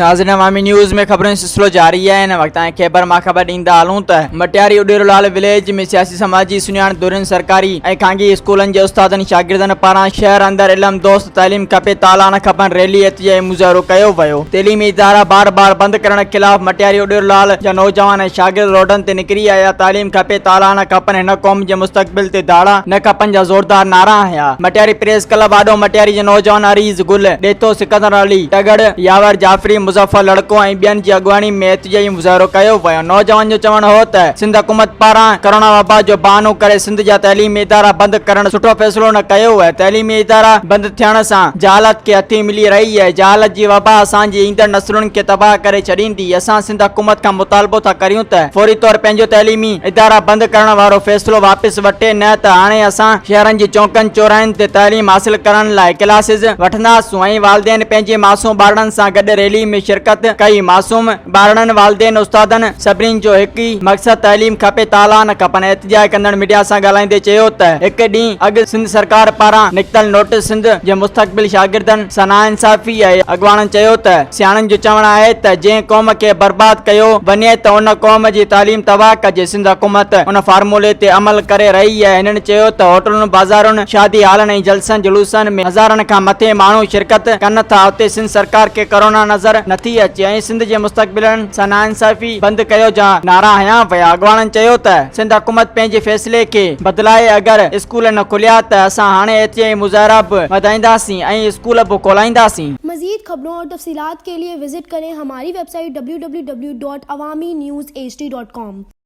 ناظرين عوامي نيوز ۾ خبرن جو سلسلو جاري آهي هن وقت تائين خيبر مان خبر ڏيندا هلون ته مٽياري اڏيرو لال وليج ۾ سياسي سماجي سڃاڻ ڌرين سرڪاري ۽ خانگي اسڪولن جي استادن شاگردن پاران شهر اندر علم دوست تعليم کپي تالا نه کپن ريلي احتجاجي مظاهرو ڪيو ويو تعليمي ادارا بار بار بند ڪرڻ خلاف مٽياري اڏيرو لال جا نوجوان ۽ شاگرد روڊن تي نڪري آيا تعليم کپي تالا نه کپن هن قوم جي مستقبل تي ڌاڙا نه کپن جا زوردار نعرا هنيا مٽياري پريس ڪلب آڏو مٽياري جي نوجوان عريض گل، ڏيٿو سڪندر علي، ٽڳڙ، ياور جعفري، مظفر لڙڪو ۽ ٻين جي اڳواڻي ۾ احتجاجي مظاهرو ڪيو ويو. نوجوانن جو چوڻ هو ته سنڌ حڪومت پاران ڪرونا وبا جو بهانو ڪري سنڌ جا تعليمي ادارا بند ڪرڻ سٺو فيصلو نه ڪيو آهي، تعليمي ادارا بند ٿيڻ سان جهالت کي هٿي ملي رهي آهي، جهالت جي وبا اسان جي ايندڙ نسلن کي تباهه ڪري ڇڏيندي، اسان سنڌ حڪومت کان مطالبو ٿا ڪريون ته فوري طور پنهنجو تعليمي ادارا بند ڪرڻ وارو فيصلو واپس وٺي نه ته هاڻي اسان شهرن جي چونڪن چوراهن تي تعليم حاصل ڪرڻ لاء ڪلاسز وٺنداسون ۽ والدين پنهنجي معصوم ٻارڙن سان گڏ ريلي ۾ شرڪت ڪئي معصوم ٻارڙن والدين استادن سڀني جو هڪ ئي مقصد تعليم کپي تالا نه کپن احتجاج ڪندڙ ميڊيا سان ڳالهائيندي چيو ته هڪ ڏينهن اڳ سنڌ سرڪار پاران نڪتل نوٽيس سنڌ جي مستقبل شاگردن سان ناانصافي آهي اڳواڻن چيو ته سياڻن جو چوڻ آهي ته جنهن قوم کي برباد ڪيو وڃي ته ان قوم جي تعليم تباهه ڪجي، سنڌ حڪومت ان فارمولي تي عمل ڪري رهي آهي، هنن چيو ته هوٽلن، بازارن، شادي هالن ۽ جلسن جلوسن ۾ هزارن کان مٿي ماڻهو شرڪت ڪن ٿا اتي سنڌ سرڪار کي ڪرونا نظر نٿي اچي ۽ سنڌ جي مستقبلن سان ناانصافي بند ڪيو جا نعرا هنيا ويا، اڳواڻن چيو ته سنڌ حڪومت پنهنجي فيصلي کي بدلائي اگر اسڪول نه کليا ته اسان هاڻي احتجاجي مظاهرا به وڌائينداسين ۽ اسڪول به کولائينداسين. मज़ीद खबरों और तफसीलात के लिए विज़िट करें हमारी वेबसाइट www.awamiNewsHD.com.